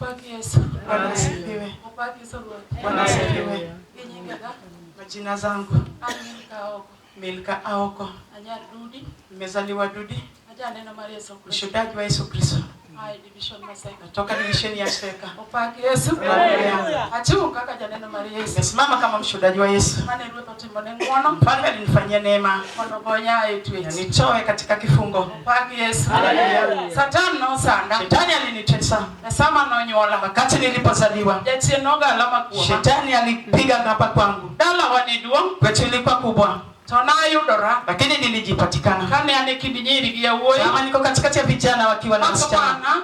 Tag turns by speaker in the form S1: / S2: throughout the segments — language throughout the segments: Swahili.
S1: Opak Yesu.
S2: Bwana asifiwe.
S1: Opak Yesu Ruoth.
S2: Bwana asifiwe.
S1: Gi nyingega,
S2: Majina zangu
S1: an Milka Aoko.
S2: Milka Aoko,
S1: Anyar Dudi,
S2: nimezaliwa Dudi,
S1: ajaneno mar Yesu Kristo.
S2: mshuhudaji wa Yesu Kristo,
S1: Ae division Maseka.
S2: natoka divisheni ya Seka.
S1: Opak Yesu.
S2: Haleluya.
S1: Achung' kaka janeno mar Yesu.
S2: Nimesimama kama mshuhudaji wa Yesu.
S1: Mane Ruoth otimone ng'wono
S2: Mfalme alinifanyia neema
S1: mondo ogonya e
S2: na
S1: twech.
S2: nitoe katika kifungo.
S1: Opak Yesu.
S2: Haleluya.
S1: Satan nosanda
S2: Shetani alinitesa
S1: e sama nonyuola.
S2: wakati nilipozaliwa.
S1: Jachien nogala makuoma.
S2: Shetani alipiga hapa kwangu,
S1: Dalawa ne duong'
S2: kwetu ilikuwa kubwa,
S1: to nayudora
S2: lakini nilijipatikana
S1: kane an e kind nyiri gi yawuoyi.
S2: kama niko katikati ya vijana wakiwa na wasichana
S1: Makamana,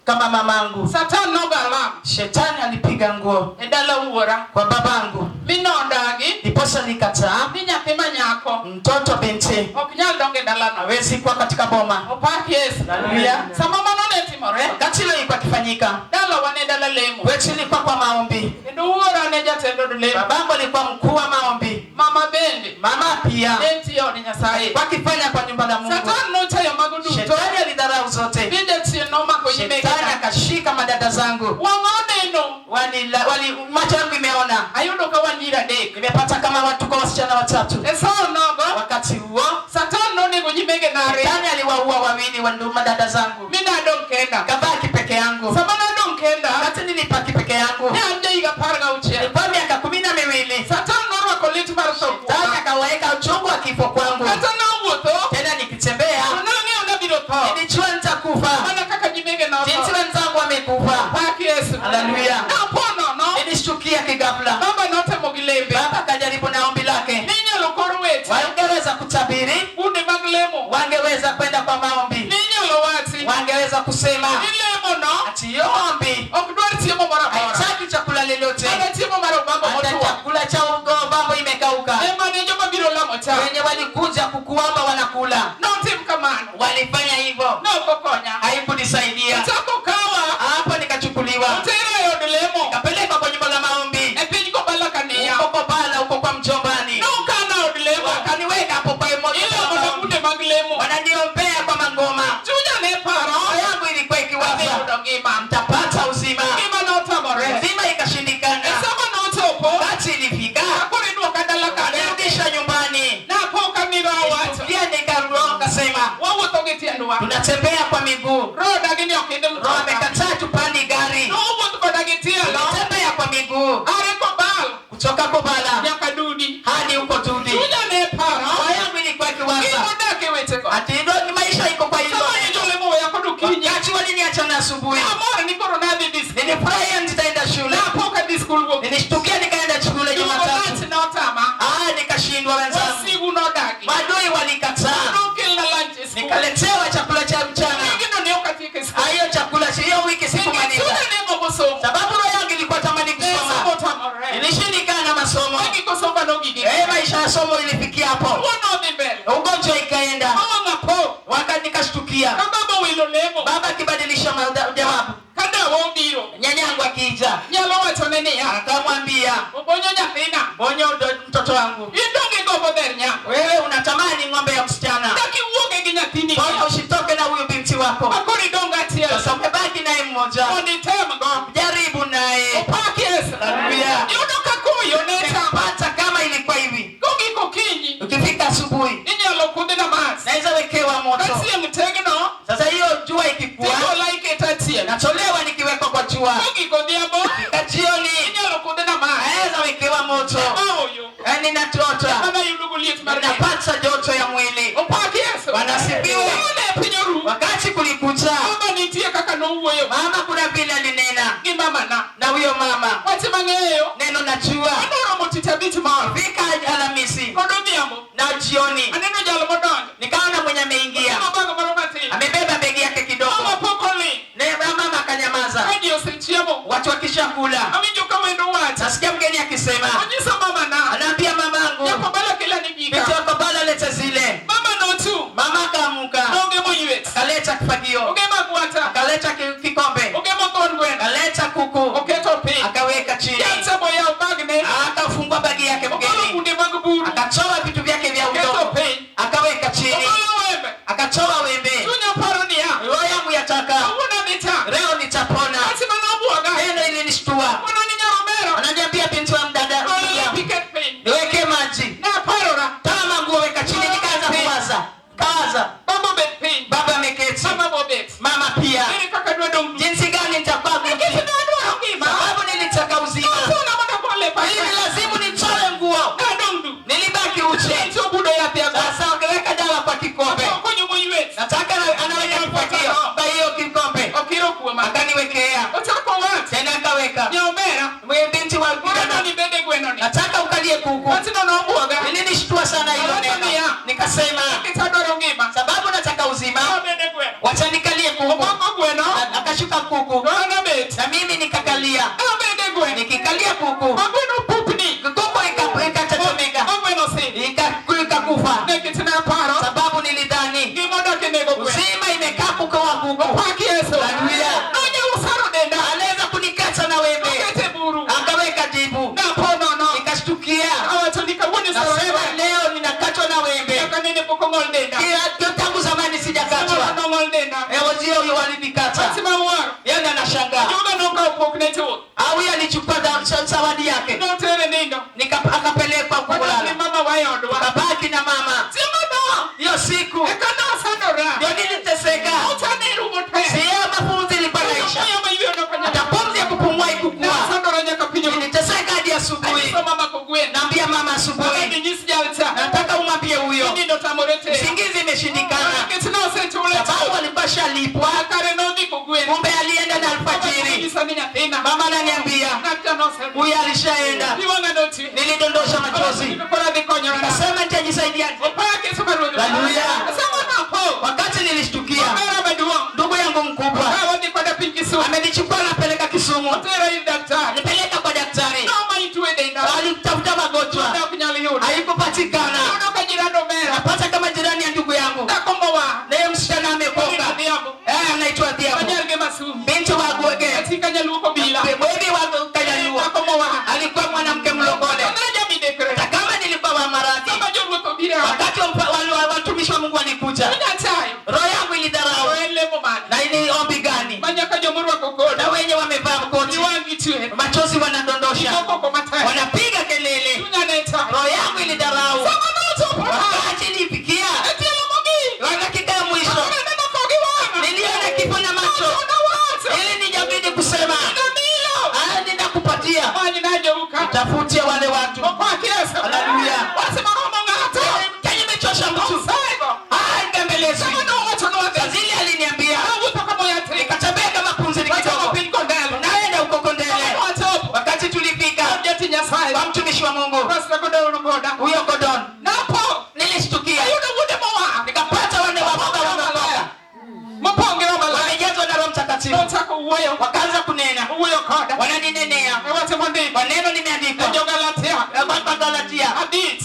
S2: kama mamangu.
S1: Satan nogala
S2: Shetani alipiga nguo
S1: e dala wuora
S2: kwa babangu,
S1: mi nodagi
S2: ndiposa nikataa
S1: ni nyathi ma nyako
S2: mtoto binti
S1: ok nyal dongo e dalano.
S2: hawezi kuwa katika boma.
S1: Opak Yesu.
S2: Haleluya.
S1: Sama mano ne timore,
S2: Wakati hilo ilikuwa ikifanyika,
S1: dalawa ne dala lemo.
S2: kwetu ilikuwa kwa maombi.
S1: Kendo wuora ne jatend od lemo.
S2: Babangu alikuwa mkuu wa maombi,
S1: Mama bende
S2: mama pia
S1: ne tiyo od Nyasaye.
S2: wakifanya kwa nyumba la Mungu.
S1: Satan nochayo mago duto
S2: Shetani alidharau zote,
S1: mi jachien nomako
S2: shetani
S1: nyimegena.
S2: akashika madada zangu
S1: Wang' oneno
S2: wali, macho yangu imeona,
S1: ayudo ka wan nyiri adek.
S2: nimepata kama watu kwa wasichana watatu.
S1: E sa onogo,
S2: Wakati huo
S1: Satan nonego nyimegena ariyo
S2: shetani aliwaua wawili wa ndugu madada zangu,
S1: mi nadong' kenda.
S2: kabaki peke yangu.
S1: Sama nadong' kenda,
S2: Wakati nilipaki peke yangu,
S1: ne an jahiga 16.
S2: nilikuwa miaka 12.
S1: Satan norwako lit mar tho
S2: Shetani
S1: kuoma.
S2: akaweka uchungu wa kifo kwangu.
S1: Kata nawuotho,
S2: Tena nikitembea
S1: to nang'eyo nabiro tho.
S2: nilijua nitakufa,
S1: Mana kaka nyimege
S2: jinsi
S1: notho.
S2: wenzangu wamekufa.
S1: Pak Yesu.
S2: Haleluya.
S1: Napo nono,
S2: Nilishtukia kighafla,
S1: baba notemo gi lembe.
S2: baba akajaribu na ombi lake.
S1: Ninyalo kor weche,
S2: Wangeweza kutabiri,
S1: bunde mag lemo.
S2: wangeweza kwenda kwa maombi,
S1: Ninyalo wachi
S2: wangeweza kusema
S1: ni lemono
S2: ati hiyo ombi
S1: ok dwar chiemo moro amora.
S2: haitaki chakula lolote,
S1: Mana chiemo mar obambo
S2: hata
S1: motwo.
S2: chakula cha ubambo imekauka.
S1: Ema ne joma biro lamo cha.
S2: Wenye walikuja kukuomba wanakula,
S1: Notim kamano.
S2: walifanya hivyo,
S1: Ne ok okonya.
S2: haikunisaidia.
S1: Ochako kawa,
S2: Hapo nikachukuliwa
S1: otera e od lemo.
S2: nikapelekwa kwa nyumba la maombi
S1: E piny Kobala kaniya.
S2: huko Kobala, huko kwa mjombani,
S1: Nokana od lemo.
S2: wakaniweka hapo kwa moja
S1: Ilamo na bunde mag lemo.
S2: wananiombea kwa mangoma.
S1: Chunya ne paro.
S2: Roho yangu ilikuwa
S1: Adhi
S2: ikiwaza
S1: yudo ngima.
S2: mtapata uzima,
S1: Ngima notamore.
S2: uzima ikashindikana.
S1: E sama nochopo,
S2: Wakati ilifika
S1: akoro iduoka dala kane.
S2: nirudisha nyumbani,
S1: Napo ka miro owacho.
S2: pia nikaruka kasema
S1: Wawuotho gi tiendwa.
S2: tunatembea kwa miguu.
S1: Roho dagi ni ok idhi
S2: Roho
S1: mtoka.
S2: amekataa tupandi gari,
S1: Nowuoth koda gi tielo.
S2: tunatembea kwa miguu
S1: Are Kobal
S2: kutoka Kobala
S1: nyaka Dudi.
S2: hadi huko Tudi.
S1: Chunya ne paro.
S2: Roho yangu ilikuwa ikiwaza
S1: Gimodak e wechego.
S2: ati ndo ni maisha iko kwa hilo.
S1: Sama ne jolemo oya kod okinyi.
S2: Wakati waliniacha na asubuhi,
S1: Amor ni koro nadhi dhi skul.
S2: nilifurahia nitaenda shule,
S1: Napo ka dhi skul wuok.
S2: nilishtukia nikaenda shule
S1: Duogo
S2: Jumatatu.
S1: lunch notama.
S2: Ah, nikashindwa wenzangu,
S1: Wasigu nodagi.
S2: maadui walikataa,
S1: Nokelna lunch e skul.
S2: nikaletewa chakula cha mchana.
S1: Wigno ne ok atieko e skul.
S2: Hiyo chakula hiyo wiki sikumaliza,
S1: Chunya ne gombo somo.
S2: sababu roho yangu ilikuwa tamani
S1: Ne
S2: kusoma,
S1: somo otamore.
S2: ilishindikana masomo.
S1: Magiko somba nogigi.
S2: Eh, maisha ya somo ilifikia hapo,
S1: Tuo nodhi mbele.
S2: ugonjwa ikaenda,
S1: Mawang' apo.
S2: waka nikashtukia,
S1: Ka baba wilo lemo.
S2: baba akibadilisha jawabu,
S1: Ka dawa obiro.
S2: nyanyangu akija
S1: Nyalo wachone niya.
S2: akamwambia,
S1: Obonyo nyathina.
S2: bonyo mtoto wangu,
S1: In donge igombo dher nyako.
S2: wewe unatamani ng'ombe ya msichana,
S1: Dak iwuoge gi nyathini.
S2: mbona usitoke na huyu binti wako?
S1: Makoro idong' achiel.
S2: Sasa umebaki naye mmoja,
S1: Mondo itemgo.
S2: jaribu naye.
S1: Opak Yesu.
S2: Haleluya.
S1: Iyudo ka koyo ne chama.
S2: Pata kama ilikuwa hivi,
S1: Kogik okinyi.
S2: ukifika asubuhi
S1: Inyalo kudhna mach.
S2: naweza wekewa
S1: Ka
S2: moto.
S1: chieng' tegno.
S2: Sasa hiyo jua ikikuwa,
S1: Tigola iketa achien.
S2: natolewa nikiwekwa kwa jua.
S1: Kogik odhiambo.
S2: Fika jioni
S1: Inyalo kudhna mach.
S2: naweza wekewa moto,
S1: Maoyo.
S2: yaani natota,
S1: Mana yudo go liet mar del.
S2: ninapata joto ya mwili.
S1: Opak Yesu.
S2: Bwana asifiwe.
S1: Sama ne piny oru.
S2: Wakati kulikucha,
S1: Baba nitie kaka nowuoyo
S2: mama kuna vile alinena
S1: gi mamana.
S2: na huyo mama,
S1: Wach mang'eyo.
S2: neno najua
S1: Anoromo tich abich moro.
S2: fika Alhamisi
S1: Kod odhiambo.
S2: na jioni
S1: Aneno jal modonjo.
S2: nikaona mwenye ameingia
S1: Oting'o bag moro matin.
S2: amebeba begi yake kidogo.
S1: Mama pok oling'.
S2: Ne, mama akanyamaza.
S1: Ka ji osechiemo.
S2: Watu wakishakula,
S1: Awinjo ka wendo wacho.
S2: nasikia mgeni akisema,
S1: Onyiso mamana.
S2: anaambia mamangu,
S1: Nyako bala kela ni gika.
S2: binti wako bala leta zile.
S1: Mama nochung'.
S2: Mama akaamuka
S1: Nogemo ywech.
S2: akaleta kifagio,
S1: Ogemo agwata.
S2: akaleta kikombe,
S1: Ogemo thon gweno.
S2: akaleta kuku,
S1: Oketo piny.
S2: akaweka chini,
S1: Jalcha boyawo bagne.
S2: akafungua bagi yake
S1: Ogolo
S2: mgeni,
S1: bunde mag buru.
S2: akatoa vitu vyake vya
S1: Oketo
S2: udongo,
S1: piny.
S2: akaweka Kuku
S1: To an abet.
S2: Na mimi nikakalia.
S1: Abede gweno.
S2: Nikikalia kuku,
S1: Ma gweno pupni.
S2: Kuku ikatetemeka,
S1: Ma gweno osedhi.
S2: Ikakufa.
S1: Nikech naparo.
S2: Sababu nilidhani
S1: Gimodak e nego gweno.
S2: Uzima imekaa kuku wa kuku.
S1: Opak Yesu.
S2: Haleluya.
S1: Nonyalo saro denda.
S2: Anaweza kunikata na wembe,
S1: Nokete buru.
S2: Akaweka jibu,
S1: Napo nono.
S2: Nikashtukia.
S1: Awacho ni kawuono isaro
S2: Nasema
S1: gweno.
S2: leo ninakatwa na wembe.
S1: Nyaka nene pok ong'ol denda.
S2: Tangu zamani
S1: Samoro
S2: sijakatwa.
S1: nong'ol denda.
S2: Wazio walinikata.
S1: Wach mawuoro.
S2: Yeye anashangaa.
S1: Juda nokawo pokne chuth.
S2: Au alichukua zawadi yake.
S1: Notere nindo.
S2: Akapelekwa
S1: Wadok
S2: kulala.
S1: ni mama wa e odwa.
S2: Kabaki na mama.
S1: Chieng'ono.
S2: Hiyo siku
S1: Eka nasandora.
S2: ndio niliteseka.
S1: Ucha ne rumo te.
S2: Sio mafunzo ilikuwa naisha.
S1: Muya mayweyo nokonya.
S2: Hata pumzi ya kupumua ikukua.
S1: Nasandora nyaka piny oru.
S2: Niliteseka hadi asubuhi.
S1: Anyiso mama kogwen.
S2: Naambia mama asubuhi.
S1: Adhi nyis jalcha.
S2: Nataka umwambie huyo.
S1: Nindo tamore tero.
S2: Usingizi imeshindikana.
S1: Nikech nosechule
S2: Sababu
S1: chuth.
S2: alikuwa shalipwa.
S1: Kare nodhi kogwen.
S2: Kumbe alienda na alfajiri.
S1: Nyisa ni nyathina.
S2: Mama ananiambia
S1: Ng'atcha nosedhi.
S2: huyu alishaenda.
S1: Pi wang'a notwi.
S2: Nilidondosha machozi.
S1: Koro adhi konyora.
S2: Nikasema nitajisaidia.
S1: Opak Yesu ma Ruoth.
S2: Haleluya.
S1: Sama napo.
S2: Wakati nilishtukia,
S1: Omera maduong'.
S2: Ndugu yangu mkubwa
S1: Ka wadhi koda piny Kisumu.
S2: Amenichukua napeleka Kisumu.
S1: Otera ir daktari.
S2: Nipeleka kwa daktari.
S1: Noma itwe denda.
S2: Alitafuta magonjwa.
S1: Ne ok nyal yudo.
S2: Haikupatikana.
S1: Yudo ka jirand omera.
S2: Napata kama jirani ya ndugu yangu.
S1: Dhako mowa.
S2: Naye msichana amekoka.
S1: Adhiambo.
S2: Eh, anaitwa Adhiambo.
S1: Manyar gi Masum.
S2: Binti wa Gwege.
S1: Katika nyaluo bila.
S2: Mwebi wa Kanyaluo.
S1: Dhako mowa.
S2: Alikuwa mwanamke mlokole.
S1: Omera jamidekre.
S2: Hata kama nilikuwa wa maradhi.
S1: Sama jowuoth obiro e ot.
S2: Wakati watumishi wa Mungu walikuja,
S1: Chunya chayo.
S2: Roho yangu ilidharau.
S1: To en lemo mane.
S2: Na ni ombi gani?
S1: Ma nyaka jomorwako koti.
S2: Na wenye wamevaa koti,
S1: Giwang'i chwer.
S2: Machozi wanadondosha,
S1: Gigo koko matek.
S2: Wanapiga kelele.
S1: Chunya ne chayo.
S2: Roho yangu ilidharau.
S1: Sama nochopo ka.
S2: Wakati ilifikia
S1: E tielo mogik.
S2: wa dakika ya mwisho,
S1: Koro neno tho gi wang'a.
S2: Niliona kifo na macho,
S1: Nowacho.
S2: Ili nijabidi kusema,
S1: Ngamilo.
S2: Ah, ninakupatia,
S1: Many na jouka.
S2: Tafutie wale watu.
S1: Opak Yesu.
S2: Haleluya.
S1: Wach maromo ng'ato.
S2: Kenye imechosha mtu.
S1: Osego.
S2: Ah, ngembelezi.
S1: Sama nowacho nwadhi.
S2: Zile aliniambia,
S1: Nawuotho kamoya tri.
S2: Nikatembea kama pumzi
S1: Wachomo
S2: kidogo.
S1: piny Kondele.
S2: Naenda huko Kondele.
S1: Wachopo.
S2: Wakati tulifika
S1: Jati Nyasaye.
S2: kwa mtumishi wa Mungu
S1: Pastor Godon Goda.
S2: huyo Godon,
S1: Napo.
S2: Nilishtukia.
S1: Ayudo wuode moa.
S2: Nikapata wale wa baba wametoka.
S1: Mopong' gi Roho Maler.
S2: Wamejazwa na Roho Mtakatifu.
S1: Nochako wuoyo.
S2: Wakaanza kunena.
S1: Wuoyo koda.
S2: Wananinenea.
S1: E wacho mondiko.
S2: Maneno nimeandikwa.
S1: E Jo-Galatia.
S2: Kwa Galatia
S1: 5.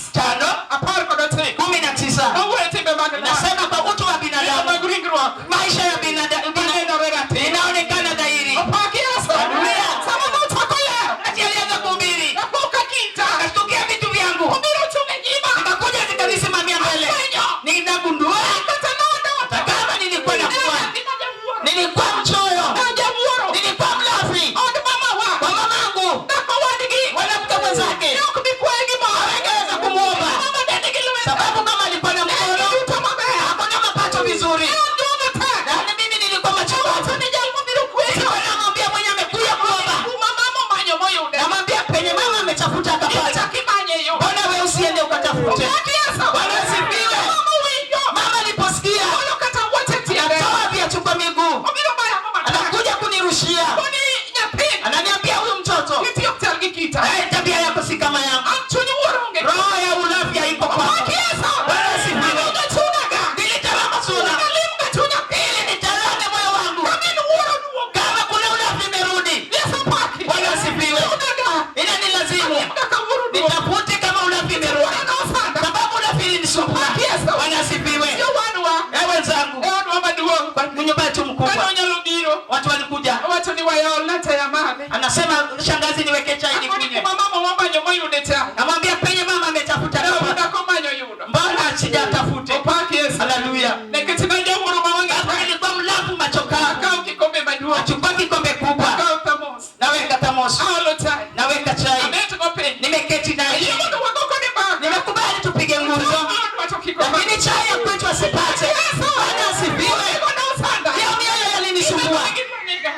S2: 5
S1: 19.
S2: 19.
S1: Nowuoyo timbe mag dhano.
S2: Nasema kwa utu wa binadamu.
S1: Mag ringruok.
S2: Maisha ya binadamu
S1: Manenore ratiro.
S2: inaonekana dhahiri.
S1: Opak Yesu.
S2: Haleluya.
S1: Sama nochako lero.
S2: Wakati alianza kuhubiri,
S1: Napo ka kita.
S2: Akashtukia vitu vyangu.
S1: Obiro chung' e nyima.
S2: Nikakuja zikanisimamia mbele.
S1: Afwenyo.
S2: Ninagundua
S1: Kata nodo.
S2: hata kama nilikuwa
S1: Ne
S2: nakuwa,
S1: nyathi ma jawuoro.
S2: Nilikuwa mchoyo.
S1: Ne jawuoro.
S2: Nilikuwa mlafi.
S1: Od mamawa.
S2: Kwa mamangu.
S1: Dhako wadgi.
S2: Mwanamke mwenzake.
S1: Ne ok bi kwaye gimoro.
S2: Hawangeweza kumuomba.
S1: Mama ne nigi lwete.
S2: Sababu kama alikuwa na
S1: Ne
S2: mkono,
S1: nigi yuto maber.
S2: Hakuna mapato vizuri.
S1: Ne an duong' matek.
S2: Na mimi nilikuwa machoka.
S1: Owacho ni jal mobiro kwecho.
S2: Nilikuwa namwambia mwenye amekuja kuomba.
S1: Kuma mama omanyo moyude.
S2: Namwambia penye mama ametafuta akapata.
S1: Ichak imanye yo.
S2: Mbona wewe usiende ukatafute?
S1: Opak Yesu.
S2: Bwana asifiwe.
S1: Mama winjo.
S2: Mama aliposikia,
S1: Golo kata wuoche tiende.
S2: Anatoa viatu kwa miguu.
S1: Obiro bayo ang'o matek.
S2: Anakuja kunirushia.
S1: Koni nyathini.
S2: Ananiambia huyu mtoto,
S1: Kiti ok chal gi kita.
S2: Eh, tabia yako si kama yangu.
S1: An chuny wuoro onge.
S2: Roho ya ulafi haiko kwako.
S1: Opak Yesu.
S2: Bwana asifiwe.
S1: Ang'o chunaga.
S2: Nilitarama sura.
S1: Nalimga chunya
S2: Ili nitarame moyo wangu.
S1: Kama en wuoro duogo.
S2: Kama kuna ulafi imerudi.
S1: Yesu opaki.
S2: Bwana asifiwe.
S1: Chunaga.
S2: Inanilazimu.
S1: Alimga ka wuoro duogo.
S2: Nitafute kama ulafi imerudi.
S1: Nosanda.
S2: Sababu ulafi ilinisumbua.
S1: Yesu.
S2: Bwana asifiwe.
S1: Jowadwa.
S2: Eh, wenzangu.
S1: E odwa maduong'.
S2: Kwa nyumba yetu mkubwa.
S1: Kane onyalo biro.
S2: Watu walikuja.
S1: Owacho ni wayolna chai amadhi.
S2: Anasema shangazi niweke chai
S1: Akoni
S2: nikunywe.
S1: kuma mama wamanyo moyude chai.
S2: Namwambia penye mama ametafuta
S1: Ne
S2: akapata.
S1: wuoda komanyo yudo.
S2: Mbona sijatafute?
S1: Opak Yesu.
S2: Haleluya.
S1: Nikech ne jawuoro ma wang'e
S2: Hapo
S1: tek.
S2: nilikuwa mlafu machoka.
S1: Akaw kikombe maduong'.
S2: Nachukua kikombe kubwa.
S1: Akaw thamos.
S2: Naweka thermos.
S1: Aolo chai.
S2: Naweka chai.
S1: Abet go piny.
S2: Nimeketi naye.
S1: Ayie mondo wago kode mbaka.
S2: Nimekubali tupige ngumzo.
S1: Odwa to kik omaki.
S2: Lakini chai ya kwetu asipate. Bwana asifiwe.
S1: Onego nosanda.
S2: Hiyo mioyo yalinisumbua.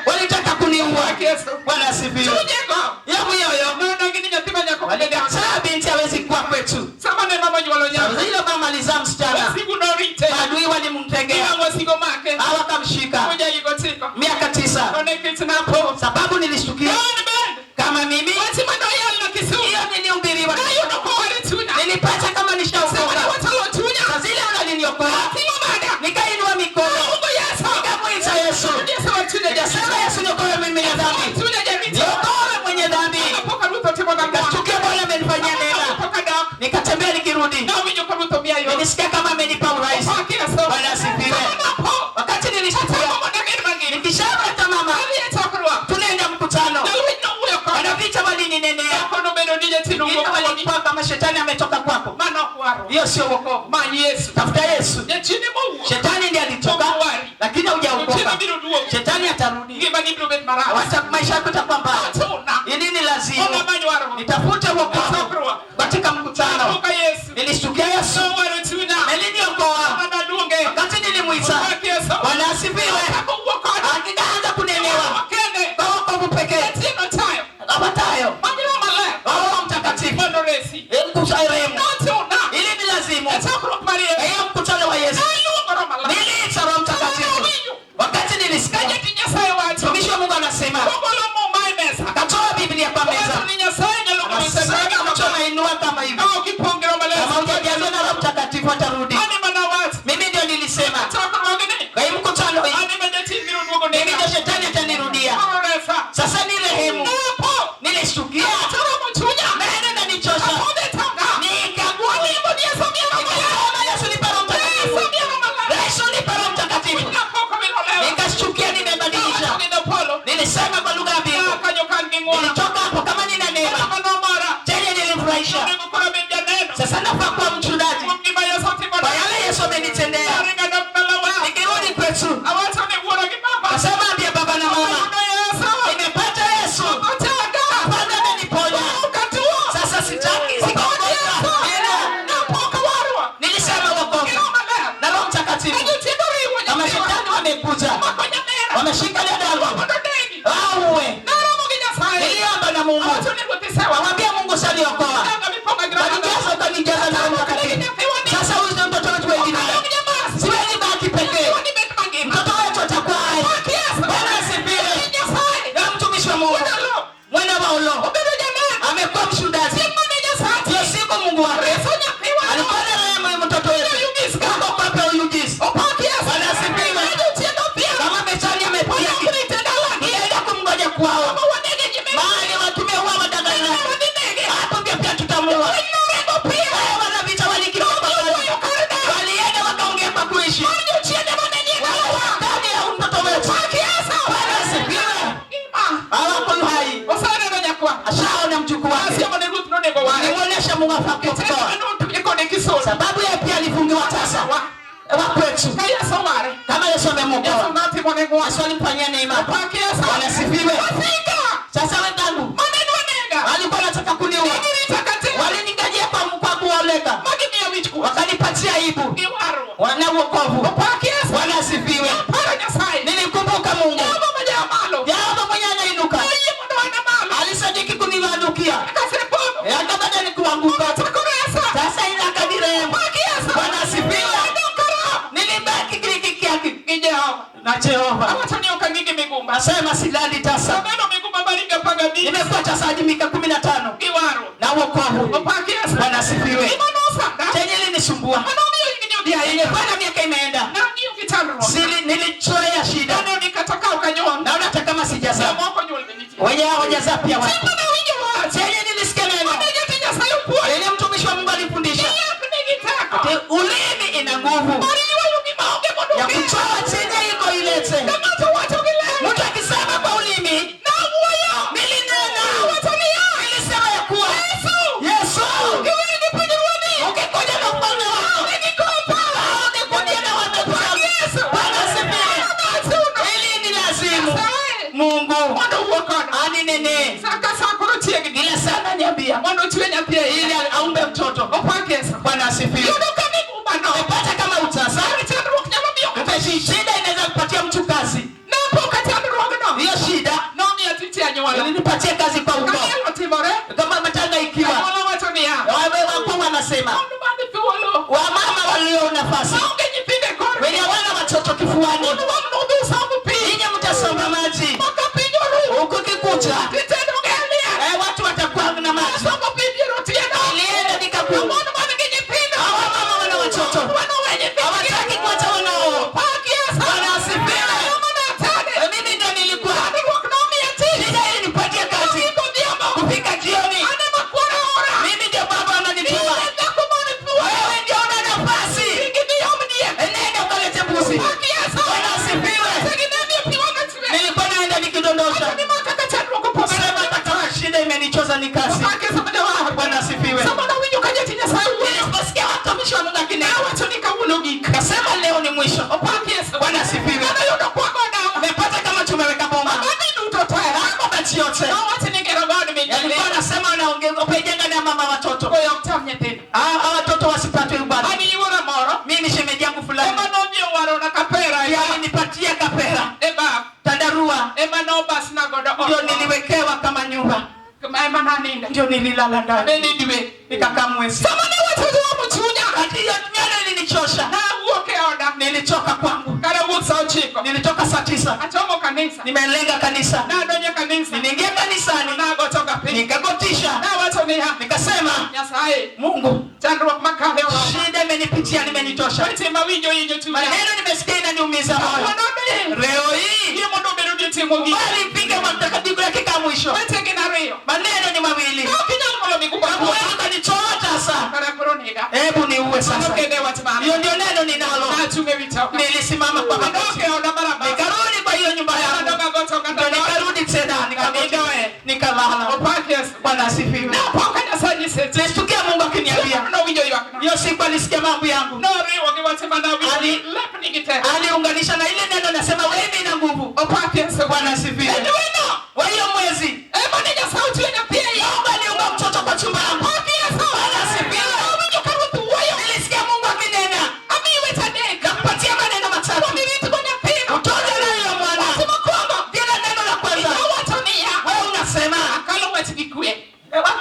S2: Walitaka kuniua. Bwana asifiwe.
S1: Chunyego.
S2: Hiyo mioyo
S1: Nodagi ni nyathi ma nyako
S2: walikataa, binti hawezi kuwa kwetu.
S1: Sama ne mama onyuolo nyako.
S2: Ile mama alizaa msichana.
S1: Wasigu norite.
S2: Maadui walimtegea.
S1: Giwang'o wasigo make.
S2: Hawakamshika.
S1: Moja higo chiko.
S2: Miaka 9.
S1: To nikech napo.
S2: Sababu nilishtukia.
S1: An bende.
S2: Kama mimi
S1: Wach manoyal na Kisumu.
S2: hiyo nilihubiriwa.
S1: Nayudo kowar chunya.
S2: Nilipata kama
S1: Sama
S2: nishaokoka.
S1: ne wachalo chunya.
S2: Saa zile unaliniokoa.
S1: Ating'o bada.
S2: Nikainua mikono.
S1: Aluongo Yesu.
S2: Nikamwita Yesu.
S1: Yesu wa chunya
S2: Nikasema Yesu Kwa kama shetani ametoka kwako,
S1: Mano ok warruok.
S2: hiyo sio wokovu.
S1: Many Yesu.
S2: Tafuta Yesu.
S1: Jachien mowuok.
S2: Shetani ndiye alitoka, lakini
S1: Jachien
S2: hujaokoka.
S1: biro duogo.
S2: Shetani atarudi,
S1: Ngimani biro bet marach.
S2: hata maisha yako itakuwa mbaya.
S1: Ochuna.
S2: Ni nini lazima
S1: Mondo amany warruok.
S2: nitafute wokovu
S1: Chokruok.
S2: katika mkutano?
S1: Aluongo Yesu.
S2: Nilishtukia Yesu
S1: Nowaro chunya.
S2: aliniokoa
S1: Mana luonge.
S2: wakati nilimwita.
S1: Opak Yesu.
S2: Bwana asifiwe.
S1: Achako wuok kode.
S2: Akaanza kunenewa
S1: Kende.
S2: kwa wokovu pekee
S1: Jachien ochayo.
S2: apatayo
S1: Many Roho Maler.
S2: Roho Mtakatifu
S1: Mondo resi.
S2: kusharehemu.
S1: Nochuna.
S2: Ili ni lazimu
S1: E chokruok mar Yesu.
S2: hiyo mkutano wa Yesu,
S1: Naluongo Roho Maler.
S2: niliita Roho Mtakatifu wakati nilisikia
S1: Kajati Nyasaye wacho.
S2: mtumishi wa Mungu anasema,
S1: Ogolo muma e mesa.
S2: akatoa Biblia kwa meza,
S1: Owacho ni Nyasaye nyalo golo
S2: anasema
S1: sanduk.
S2: mtu anainua kama hivi,
S1: Ka ok ipong' gi Roho Maler.
S2: kama hujajazwa na Roho Mtakatifu atarudi.
S1: An ema nawacho.
S2: Mimi ndio nilisema
S1: Chokruogni.
S2: kwa hii mkutano hii,
S1: An ema jachien biro duogo
S2: mimi
S1: nega.
S2: ndio shetani atanirudia.
S1: Koro resa.
S2: Sasa ni rehemu,
S1: Napo.
S2: nilishtukia
S1: Atoromo chunya.
S2: neno nanichosha,
S1: Apodho e tonga.
S2: nikagua
S1: Alimbo ni Yesu miyo Roho Maler.
S2: nikasema, Yesu nipe Roho
S1: Yesu
S2: Mtakatifu,
S1: miyo Roho Maler.
S2: Yesu nipe Roho Mtakatifu.
S1: Kapok owilo lewa.
S2: Nikashtukia nimebadilisha,
S1: Nawacho gi dho polo.
S2: nilisema kwa lugha ya mbingu.
S1: Kanyo kan gi ng'wono.
S2: Nilitoka hapo kama nina neema
S1: Kata manomora.
S2: tena, nilimfurahisha.
S1: Onego koro abed janeno.
S2: Sasa nafaa kuwa mchungaji
S1: Kuom gima Yesu otimona.
S2: kwa yale Yesu amenitendea.
S1: Aringo dok dalawa.
S2: Nikirudi kwetu,
S1: Awacho ne wuora gi mama.
S2: nasema ambia baba na mama,
S1: Ayudo Yesu.
S2: nimepata Yesu,
S1: Ochanga.
S2: Bwana ameniponya.
S1: Ok atuo.
S2: Sasa sitaki sitaogopa tena.
S1: Napok awarwa.
S2: Nilisema wokovu
S1: Gi Roho Maler.
S2: na Roho Mtakatifu,
S1: Ka jochiende oriwo
S2: na
S1: nyathiwa.
S2: mashetani wamekuja,
S1: Omako nyamera.
S2: wameshika dadangu
S1: Mondo negi.
S2: auwe.
S1: Naromo gi Nyasaye.
S2: Niliomba na Mungu,
S1: Awacho ni Ruoth isewa.
S2: wamwambia Mungu saliokoa,
S1: Changa mipong'a gi Roho Maler.
S2: kanijaza ukanijaza na Roho Mtakatifu. Sasa huyu ndio mtoto wetu wengine,
S1: Ayong nyamas.
S2: siwezi baki pekee,
S1: Nyathini bet mangima.
S2: mtoto wetu atakuwa hai.
S1: Pak Yesu.
S2: Bwana asifiwe.
S1: Nyasaye.
S2: Na mtumishi wa Mungu
S1: Wuod Olo.
S2: mwana wa Olo
S1: Obedo janeno.
S2: amekuwa mshuhudaji.
S1: Chieng' mane Nyasaye.
S2: Ndio siku Mungu wake
S1: Reso nyathiwa.
S2: alikuwa na rehema ya mtoto wetu. Huko kwape Oyugis.
S1: Opak Yesu.
S2: Bwana asifiwe.
S1: Jochiende opielo.
S2: Kama Methali amepiga
S1: Okrite dalagi.
S2: nilienda kumngoja kwao,
S1: Kama wanege ji mema.
S2: mahali watumeua wadanganya,
S1: Wadhi nege.
S2: hapo ndio pia tutamuua.
S1: Orengo piyo.
S2: Wao wanavita walikimbia kwa kazi, walienda wakaongea kwa kuishi
S1: Jochiende mane nie dalawa.
S2: ndani ya mtoto wetu.
S1: Pak Yesu.
S2: Bwana asifiwe.
S1: Ngima.
S2: Hawako hai,
S1: Oseneno nyakwa.
S2: ashaona mjukuu wake,
S1: Asiemo ne Ruth nonego ware.
S2: nimuonesha Mungu afaa kumtoa, sababu yeye pia alifungiwa tasa wa kwetu.
S1: Ka Yesu oware.
S2: Kama Yesu
S1: Yesu
S2: amemuokoa,
S1: notimone ng'wono.
S2: Yesu alimfanyia neema.
S1: Opak Yesu.
S2: Bwana asifiwe.
S1: Wasika.
S2: Sasa wenzangu
S1: Maneno wanega.
S2: walikuwa wanataka kuniua,
S1: Negirita katika.
S2: waliningajia kwa kuoleka,
S1: Magimiyo wich kuot.
S2: wakanipatia aibu,
S1: Giwarruok.
S2: wana wokovu.
S1: Opak Yesu.
S2: Bwana asifiwe.
S1: Aparo Nyasaye.
S2: Nilikumbuka Mungu,
S1: Jehova ma jamalo.
S2: Jehova mwenye anainuka,
S1: Oyie mondo an amalo.
S2: alisadiki kuniangukia,
S1: Kasepodho.
S2: hata baada ya kuanguka,
S1: Ochako resa.
S2: sasa ila akanirehemu.
S1: Opak Yesu.
S2: Bwana asifiwe.
S1: Adong karom.
S2: Nilibaki kiriki
S1: Gi Jehova.
S2: na Jehova.
S1: Awacho ni ok ang'i gi migumba.
S2: Nasema silali tasa,
S1: Abedo migumba mar higa apar gabich.
S2: nimekuwa tasa hadi miaka 15
S1: Giwarruok.
S2: na wokovu.
S1: Opak Yesu.
S2: Bwana asifiwe.
S1: Gima nosanda.
S2: Chenye ilinisumbua
S1: Manomiyo higni odhi ahinya.
S2: ilikuwa na miaka imeenda,
S1: Nang'iyo gi chandruok.
S2: Sili nilichoea shida,
S1: Neno ni kata ka ok anyuol.
S2: naona hata kama sijazaa,
S1: Jomoko nyuol be nitie.
S2: wenyewe hawajazaa pia wako.
S1: Chieng' mane awinjo wach.
S2: Chenye nilisikia neno
S1: Mane jatich Nyasaye opuonjo.
S2: ile mtumishi wa Mungu alifundisha,
S1: Yath nigi teko.
S2: ati ulimi ina nguvu
S1: Mar ywayo gima onge mondo
S2: ya
S1: okel.
S2: kutoa chenye iko ilete.
S1: Ka ng'ato wacho gi lewe.
S2: Mtu akisema kwa ulimi,
S1: Nawuoyo.
S2: nilinena,
S1: Awacho niya.
S2: nilisema ya kuwa
S1: Yesu.
S2: Yesu
S1: Kiweri gi pinyruodhi.
S2: ukikuja na ufalme wako,
S1: Nigi komba.
S2: ukikuja na watoto wako.
S1: Yesu.
S2: Bwana asifiwe.
S1: Nachuno.
S2: Ili ni lazimu
S1: Nyasaye.
S2: Mungu
S1: Mondo owuo koda.
S2: aninene
S1: Sa ka sa koro chiegni.
S2: kila sana niambia
S1: Mondo ochwe nyathi e
S2: ili
S1: iye.
S2: aumbe mtoto.
S1: Opak Yesu.
S2: Bwana asifiwe.
S1: Yudo ka migumbano.
S2: Umepata kama utasa,
S1: Kar chandruok nyalo miyo ng'ato
S2: shida inaweza kupatia mtu kazi.
S1: Napo ka chandruogno.
S2: Hiyo shida
S1: Nomiya tich e anyuola.
S2: ilinipatia kazi kwa ukoo,
S1: Kaniel otimore.
S2: kama matanga ikiwa
S1: Anyuola wacho niya.
S2: wewe wakuu wanasema
S1: Mondo man thuolo.
S2: wamama walio nafasi
S1: Maonge nyithindo e korgi.
S2: wenye wana watoto kifuani,
S1: Un wang' nudhi usomb pi.
S2: ninyi mtasomba maji
S1: Maka piny oru.
S2: huku kikucha,
S1: Titedo gi liel.
S2: watu watakuwa na maji.
S1: Sombo pi dier otieno.
S2: Nilienda nikakuwa
S1: Mon man gi nyithindo.
S2: hawa mama wana watoto
S1: Wan owe nyithindgi.
S2: hawataki kuacha wanao.
S1: Pak Yesu.
S2: Bwana asifiwe.
S1: Mama natade.
S2: Mimi ndio nilikuwa
S1: Chandruok nomiya tich.
S2: shida ili nipatie kazi
S1: Giko odhiambo.
S2: kufika jioni,
S1: Ane makwara ora.
S2: mimi ndio baba ananituma.
S1: Ile dhako man thuolo.
S2: Wewe ndio una nafasi,
S1: Gidhi om diek.
S2: nenda ukalete mbuzi.
S1: Pak Yesu.
S2: Bwana asifiwe.
S1: Seginemi pi wang'a chwe.
S2: Nilikuwa naenda nikidondosha,
S1: Ni ma kaka chandruok opogore.
S2: sema hata kama shida imenichoza ni kazi.
S1: Pak Yesu mondo wahar.
S2: Bwana asifiwe. mtumishi wa Mungu akinena.
S1: Awacho ni kawuono gik.
S2: Kasema leo ni mwisho.
S1: Opak Yesu.
S2: Bwana asifiwe.
S1: Mano yudo kwago dala.
S2: Nimepata kama tumeweka boma.
S1: Amani duto te.
S2: Hapo bati yote.
S1: Nowacho ni gero god
S2: Yalikuwa
S1: minyele.
S2: anasema anaongeza upejenga na mama watoto.
S1: Koyo ok tam nyithindo.
S2: Ah, watoto wasipatwe ubaya.
S1: An yuora moro.
S2: Mimi shemeji yangu fulani
S1: Ema nomiyo warona kapera.
S2: ndiye alinipatia kapera
S1: E bab.
S2: tandarua,
S1: Ema nobasna godo ot.
S2: ndio niliwekewa kama nyumba,
S1: Ema naninde.
S2: ndio nililala ndani
S1: Bende dwe.
S2: nikakaa mwezi.
S1: Sama ne wacho omo chunya.
S2: Kati hiyo nywele ilinichosha,
S1: Nawuok e oda.
S2: nilichoka kwangu,
S1: Kara wuok sa 9.
S2: nilitoka saa 9
S1: Achomo kanisa.
S2: nimelenga kanisa,
S1: Nadonjo kanisa.
S2: niliingia kanisani
S1: Nagotoka piny.
S2: nikagotisha,
S1: Nawacho niya.
S2: nikasema
S1: Nyasaye.
S2: Mungu,
S1: Chandruok makale oromo.
S2: shida imenipitia, nimenichosha,
S1: Weche mawinjo hinyo chunya.
S2: maneno nimesikia inaniumiza moyo.
S1: Kawuono ni.
S2: Leo hii
S1: Yie mondo obed odiochieng' mogik.
S2: bali mpige mtakatifu dakika ya mwisho.
S1: Weche gin ariyo.
S2: Maneno ni mawili,
S1: Ka ok inyal golo migupa
S2: kama
S1: kuoma.
S2: wewe utanichoa sasa,
S1: Kara koro nega.
S2: hebu niue
S1: Mano
S2: sasa.
S1: kende wach mano.
S2: Hiyo ndio neno ninalo.
S1: Nachung' ewi toka.
S2: Nilisimama kwa
S1: Adok
S2: magoti,
S1: e oda mar abasa.
S2: nikarudi kwa hiyo nyumba yangu,
S1: Adok agoto kata
S2: ndio
S1: dhoot.
S2: nikarudi tena nikagoja,
S1: Kanindoe.
S2: nikalala.
S1: Opak Yesu.
S2: Bwana asifiwe.
S1: Napo ka Nyasaye nyiseche.
S2: Nilisikia Mungu akiniambia
S1: Nowinjo ywakna.
S2: hiyo siku, alisikia mambo yangu,
S1: Noriwo gi wach manawinjo. Lep nigi teko.
S2: aliunganisha na ile neno, nasema wewe ina nguvu.
S1: Opak Yesu.
S2: Bwana asifiwe.
S1: E dweno.
S2: Kwa hiyo mwezi
S1: Ema ne Nyasaye ochwe nyathi e iye.
S2: Mungu aliumba mtoto kwa chumba yangu.
S1: Opak Yesu.
S2: Bwana asifiwe.
S1: Awinjo ka Ruoth wuoyo.
S2: Nilisikia Mungu akinena,
S1: Amiyi weche adek.
S2: nakupatia maneno matatu,
S1: Mondo iritgo nyathino.
S2: utoze nayo mwana.
S1: Wach mokwongo.
S2: Vile neno la kwanza,
S1: Owacho niya.
S2: wewe unasema
S1: Akalo wach gi kwe.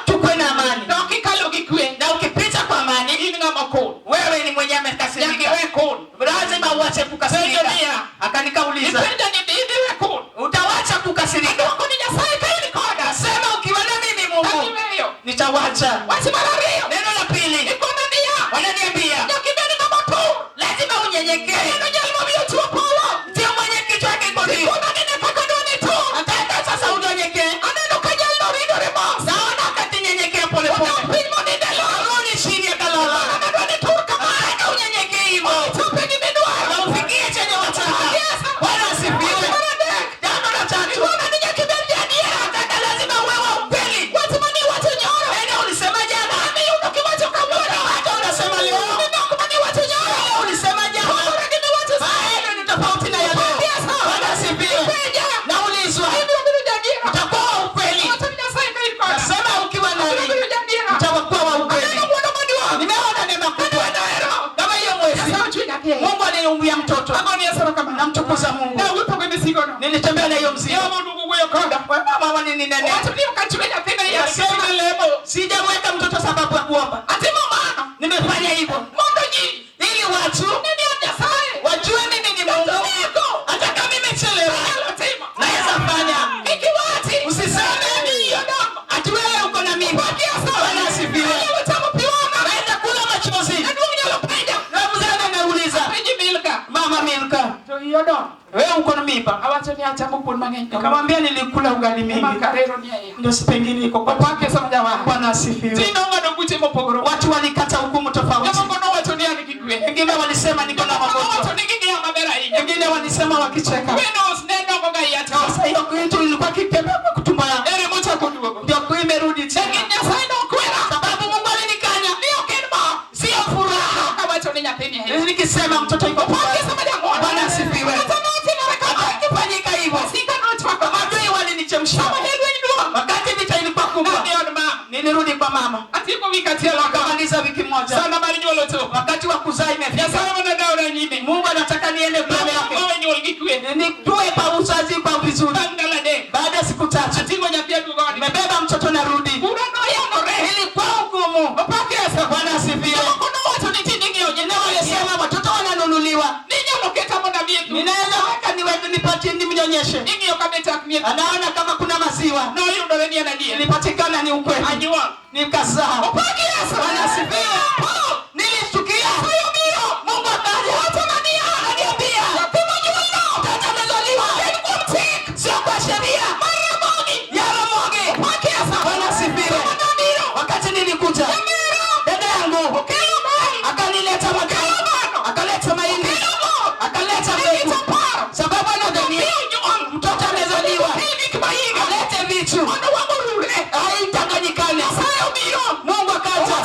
S2: tukwe na amani,
S1: To ok ikalo gi kwe.
S2: na ukipita kwa amani,
S1: In ng'ama okun.
S2: wewe ni mwenye
S1: Nyaka
S2: amekasirika,
S1: iwe kun.
S2: lazima uache kukasirika.
S1: Penjo niya.
S2: Akanikauliza,
S1: Ipenjo ni idhi we kun.
S2: utawacha kukasirika?
S1: Adwoko ni Nyasaye ka in koda.
S2: Sema ukiwa na mimi Mungu
S1: Tadiweyo.
S2: nitawacha.
S1: Wach mar ariyo.
S2: Neno la pili,
S1: Ikona niya.
S2: wananiambia
S1: Nyaka ibed ng'ama otur.
S2: lazima unyenyekee.
S1: Neno jal mamiyo chuo polo.
S2: Ndio mwenye kichwa kiko juu.
S1: Ikona ni ne kaka dwa ni tur.
S2: Nataka sasa unyenyekee.
S1: Aneno ka jalno ridore mos.
S2: Naona akatinyenyekea pole
S1: Odok
S2: pole,
S1: piny monindo e lor.
S2: arudi chini akalala.
S1: Aneno dwa ni tur kama.
S2: Nataka unyenyekee hivyo
S1: Chope gimidwaro.
S2: na ufikie chenye wataka.
S1: Yes.
S2: Bwana asifiwe.
S1: Mar adek.
S2: Jambo la tatu,
S1: Ikona ni nyaka ibed jaadiera.
S2: nataka lazima uwe wa ukweli.
S1: Wach mane iwacho nyoro.
S2: Neno ulisema jana,
S1: Ameyudo kiwacho kawuono.
S2: hata unasema leo.
S1: Ni mane iwacho nyoro.
S2: Neno ulisema jana,
S1: Pogore gi miwacho sani.
S2: maneno ni tofauti na ya leo.
S1: Yes.
S2: Bwana asifiwe.
S1: Penja.
S2: Naulizwa,
S1: Ibiro bedo jaadiera.
S2: utakuwa wa ukweli?
S1: Wacho ni Nyasaye ka in koda.
S2: Nasema ukiwa
S1: Ibiro
S2: nami
S1: bedo jaadiera.
S2: utakuwa wa ukweli.
S1: Aneno ng'wono maduong'.
S2: Nimeona neema kubwa
S1: Aneno hero.
S2: kama hiyo mwezi
S1: Nyasaye ochwe nyathi e iye.
S2: Mungu aliniumbia mtoto.
S1: Agoni Yesu erokamano.
S2: Namtukuza Mungu.
S1: Nawuotho gi misigono.
S2: Nilitembea na hiyo mzigo.
S1: Yamo oduogo wuoyo koda.
S2: Mama walininenea.
S1: Owacho ni ok achwe nyathina e iye.
S2: Nasema
S1: lemo.
S2: Sijaweka mtoto sababu ya kuomba.
S1: Atimo mano.
S2: Nimefanya hivyo
S1: Mondo ji
S2: ili watu
S1: ne ni an Nyasaye.
S2: wajue mimi ni Mungu.
S1: Eko.
S2: Hata kama nimechelewa
S1: Anyalo timo.
S2: naweza fanya.
S1: Kik iwachi.
S2: Usiseme
S1: Ni odongo.
S2: ati wewe uko na mimba. Bwana asifiwe.
S1: Anyalo chamo pi wang'a.
S2: Naweza kula machozi.
S1: Jaduong' nyalo penja.
S2: Na mzee anauliza,
S1: Penji Milka.
S2: Mama Milka,
S1: To iyi odongo.
S2: wewe uko na mimba?
S1: Awacho ni achamo kuon mang'eny.
S2: Nikamwambia nilikula ugali
S1: Ema
S2: mingi.
S1: karero ni e iye.
S2: Ndio si pengine iko kwa
S1: Opak Yesu ma jawar.
S2: Bwana asifiwe.
S1: Ji nong'ado buche mopogore.
S2: Watu walikata hukumu tofauti.
S1: Jomoko nowacho ni an gi kwe.
S2: Wengine walisema niko na
S1: Jomoko nowacho
S2: magonjwa,
S1: ni ging'iya maber ahinya.
S2: wengine walisema wakicheka.
S1: Wenos ne dongo ga iya to.
S2: Sasa hiyo kitu ilikuwa kitembea kwa kutumba yangu,
S1: Ere mochako duogo.
S2: ndio imerudi tena,
S1: Lakini Nyasaye nokwera.
S2: sababu Mungu alinikanya,
S1: Ni ok en mor.
S2: sio furaha.
S1: Kawacho ni nyathini e iye.
S2: Nikisema mtoto yuko
S1: Opak
S2: kwa
S1: Yesu ma jang'wono.
S2: Bwana asifiwe.
S1: Kata notimore kama.
S2: Ikifanyika hivyo,
S1: Wasika nochwako.
S2: maadui walinichemsha.
S1: Sama ne lweny duong'.
S2: Wakati vita ilikuwa kubwa,
S1: Nadhi od mama.
S2: nilirudi kwa mama,
S1: Atieko wik achiel oko.
S2: akamaliza wiki moja.
S1: Sana mar nyuol ochopo.
S2: Wakati wa kuzaa imefika.
S1: Nyasaye mana dawra nyime.
S2: Mungu anataka niende mbele yake,
S1: Owe nyuol gi kwe.
S2: nitue pa uzazi kwa vizuri.
S1: Bang' ndalo adek.
S2: Baada ya siku 3
S1: Ating'o nyathi aduogo ode.
S2: nimebeba mtoto narudi,
S1: Bura noyangore.
S2: ilikuwa hukumu.
S1: Opak Yesu.
S2: Bwana asifiwe.
S1: Jomoko nowacho ni tinde ing'iewo
S2: Wengine
S1: nyithindo.
S2: walisema watoto wananunuliwa,
S1: Ninyalo keta mondo amiye thuolo.
S2: ninaweza weka niweke nipatie nimnyonyeshe.
S1: Ing'iyo ka be chak nie.
S2: Anaona kama kuna maziwa,
S1: Noyudore ni en adier.
S2: ilipatikana ni ukweli,
S1: Anyuol.
S2: nikazaa.
S1: Opak Yesu.
S2: Bwana asifiwe. Nilishtukia Mungu akaja, akaniambia mtoto amezaliwa, sio kwa sheria ya Ramogi. Bwana asifiwe. Wakati nilikuja dada yangu akanileta makao, akaleta mahindi, akaleta mbegu, sababu anadhania mtoto amezaliwa, alete vitu haitanganyikane. Mungu akaja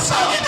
S2: Yesu.